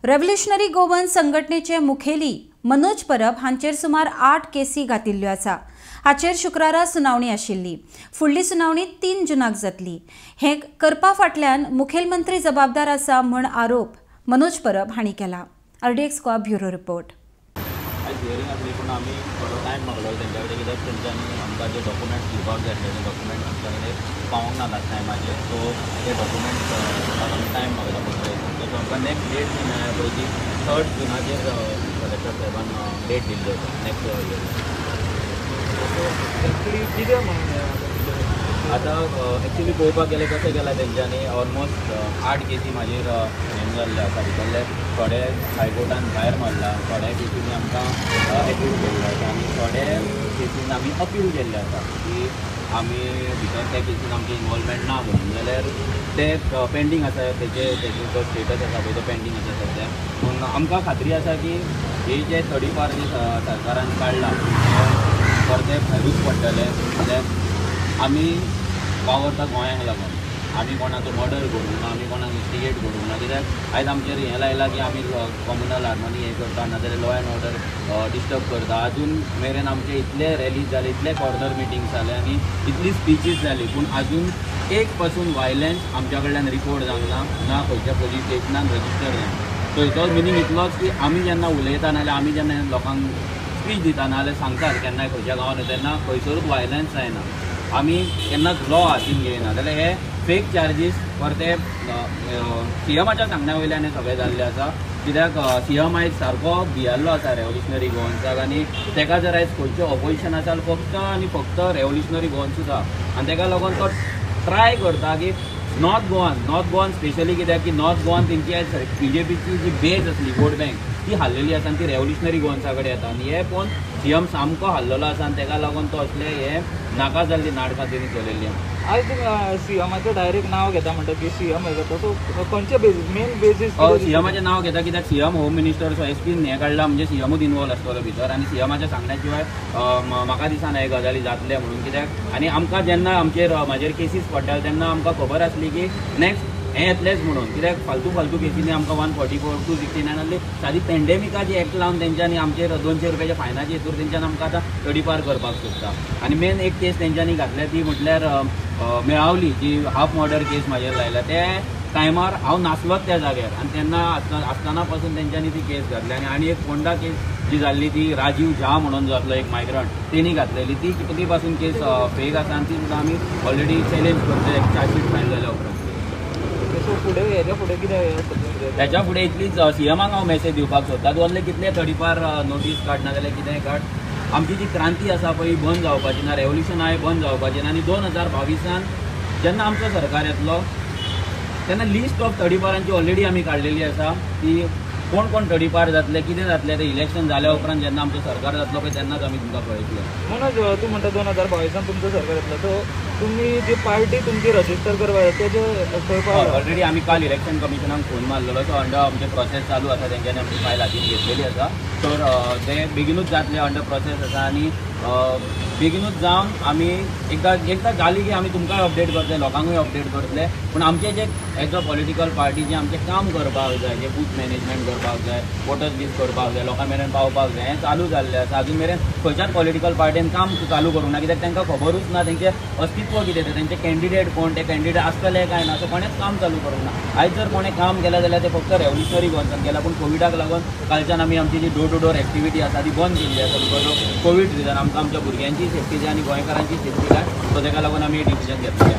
Revolutionary Goan संघटनेचे मुखेली मनोज परब हांचेर सुमार 8 केसी घातिल्ल्यो आसा. हाचेर शुक्रारा सुनावणी आशिल्ली. फुडली सुनावणी 3 जूनाक जातली. हें करपा फाटल्यान मुखेलमंत्री जबाबदार आसा म्हण आरोप मनोज परब हांणी केला. RDX Goa bureau report. आयज हियरींग आसली पूण आमी थोडो टायम मागलो तेंच्या कडेन, कित्याक तेंच्यांनी आमकां जे डॉक्युमेंट्स दिवपाक जाय आसले ते डॉक्युमेंट्स आमच्या कडेन पावोंक ना लास्ट टायमाचेर. सो ते डॉक्युमेंट्स आमी टायम मागला 15 दिसांचो. सो आमकां नेक्स्ट डेट जी मेळ्ळ्या पळय ती 3 जुनाचेर कलेक्टर साहेबान डेट दिल्ली आसा नेक्स्ट हियरींग. कितें म्हणून आतां एक्चुली पळोवपाक गेल्यार कशें केलां तेंच्यांनी ऑलमोस्ट 8 केसी म्हाजेर हें जाल्ले आसा. भितरले थोडे हायकोर्टान भायर मारला, थोडे केसींनी आमकां एप्रील केल्ले आसा आनी थोडे केसीन आमी अपील केल्ले आसा की आमी भितर त्या केसीन आमचें इनवॉल्वमेंट ना म्हणून. जाल्यार ते पेंडींग आसा, तेजे जो स्टेटस आसा पळय तो पेंडींग आसा सद्या. पूण आमकां खात्री आसा की हे जे तडीपार जे सरकारान काडला परते भायरूच पडटले. जाल्यार आमी वावरता गोंयांक लागून, आमी कोणाचो मर्डर करूंक ना, आमी कोणाक इन्स्टिगेट करूंक ना. कित्याक आयज आमचेर हें लायलां की आमी कॉम्युनल हार्मनी हें करता, नाजाल्यार लॉ एंड ऑर्डर डिस्टर्ब करता. आजून मेरेन आमचे इतले रॅलीज जाले, इतले कॉर्नर मिटिंग्स जाले आनी इतली स्पिचीस जाली, पूण आजून एक पासून वायलन्स आमच्या कडल्यान रिपोर्ट जावंक ना, ना खंयच्या पोलीस स्टेशनान रजिस्टर जावंक. सो हेचो मिनींग इतलोच की आमी जेन्ना उलयता नाजाल्यार आमी जेन्ना लोकांक स्पीच दिता नाजाल्यार सांगतात केन्नाय खंयच्या गांवान, तेन्ना खंयसरूच वायलन्स जायना, आमी केन्नाच लॉ हातीन घेयना. जाल्यार हे फेक चार्जीस परते सीएमाच्या सांगण्या वयल्यान हें सगळें जाल्लें आसा. कित्याक सीएम आयज सारको भियेल्लो आसा रेव्होल्युशनरी गोवन्साक आनी तेका जर आयज खंयचें ऑपोजिशन आसा जाल्यार फक्त आनी फक्त रेव्होल्युशनरी गोवन्सूच आसा. आनी तेका लागून तो ट्राय करता की नॉर्थ गोवान स्पेशली, कित्याक की नॉर्थ गोवान तेंची आयज बीजेपीची जी बेज आसली वोट बँक ती हाल्लेली आसा आनी ती रेव्होल्युशनरी गोवन्सा कडेन येता. आनी हें पळोवन सीएम सामको हाल्लेलो आसा आनी तेका लागून तो असले हे नाका जाल्ली नाटकां तेणी चलयल्ली. आयज तुमी सीएमाचें डायरेक्ट नांव घेता म्हणटा की सीएम हें सो खंयचे बेजीस मेन बेजीस सीएमाचें नांव घेता कित्याक CM home minister so एसपीन हें काडलां म्हणजे सीएमूच इनवॉल्व आसतलो भितर आनी सीएमाच्या सांगण्या शिवाय म्हाका दिसना हे गजाली जातले म्हणून. कित्याक आनी आमकां जेन्ना आमचेर म्हाजेर केसीस पडटाले तेन्ना आमकां खबर आसली की नेक्स्ट हें येतलेंच म्हणून. कित्याक फालतू फालतू केसींनी आमकां 144, 269 आसली सादी पेंडेमिकाची एक्ट लावन तेंच्यांनी आमचेर 200 रुपयाच्या फायनाचे हितूर तेंच्यांनी आमकां आतां तडीपार करपाक सोदता. आनी मेन एक केस तेंच्यांनी घातल्या ती म्हटल्यार मेळावली जी हाफ मर्डर केस म्हाजेर लायल्या. ते टायमार हांव नासलोच त्या जाग्यार आनी तेन्ना आसतना पासून तेंच्यांनी ती केस घातली. आनी आनी एक फोंडा केस जी जाल्ली ती राजीव झा म्हणून जो आसलो एक मायग्रंट तेणी घातलेली ती पासून केस फेक आसा आनी ती सुद्दां आमी ऑलरेडी चॅलेंज करतले चार्जशीट फायल जाल्या उपरांत. सो फुडें हेच्या फुडें कितें हेच्या फुडें इतलीच सीएमाक हांव मॅसेज दिवपाक सोदता, तूं असले कितले तडीपार नोटीस काड नाजाल्यार कितेंय काड, आमची जी क्रांती आसा पळय बंद जावपाची ना, रेव्होल्युशन आहा बंद जावपाची ना. आनी 2022 जेन्ना आमचो सरकार येतलो तेन्ना लिस्ट ऑफ तडीपारांची ऑलरेडी आमी काडलेली आसा की कोण कोण तडीपार जातले, कितें जातलें ते इलेक्शन जाल्या उपरांत जेन्ना आमचो सरकार जातलो पळय तेन्नाच आमी तुमकां कळयतले. मनोज, तूं म्हणटा 2022 तुमचो सरकार येतलो, सो तुमी जी पार्टी तुमची रजिस्टर करपाक तेजे कळपाक ऑलरेडी आमी काल इलेक्शन कमिशनाक फोन मारलेलो. सो अंडर आमचे प्रोसेस चालू आसा, तेंच्यांनी आमची फायल हातीन घेतलेली आसा. तर ते बेगिनूच जातले, अंडर प्रोसेस आसा आनी बेगिनूच जावन आमी एकदां जाली की आमी तुमकांय अपडेट करतले, लोकांकूय अपडेट करतले. पूण आमचे जे एज अ पॉलिटिकल पार्टी जे आमचें काम करपाक जाय, जे बूथ मॅनेजमेंट करपाक जाय, वोटर्स लिस्ट करपाक जाय, लोकां मेरेन पावपाक जाय, हें चालू जाल्लें आसा. आजून मेरेन खंयच्याच पॉलिटिकल पार्टीन काम चालू करूंक ना, कित्याक तांकां खबरूच ना तेंचें अस्तित्व कितें तें, तेंचे कॅन्डिडेट कोण, ते कॅन्डिडेट आसतले काय ना, सो कोणेंच काम चालू करूंक ना. आयज जर कोणें काम केलें जाल्यार तें फक्त रेव्होल्युशनरी गोवन्सान केलां. पूण कोविडाक लागून कालच्यान आमी आमची जी डोर टू डोर एक्टिविटी आसा ती बंद केल्ली आसा because of Covid reason. आमकां आमच्या भुरग्यांची सेफ्टी जाय आनी गोंयकारांची सेफ्टी जाय, सो तेका लागून आमी डिसिजन घेतलें.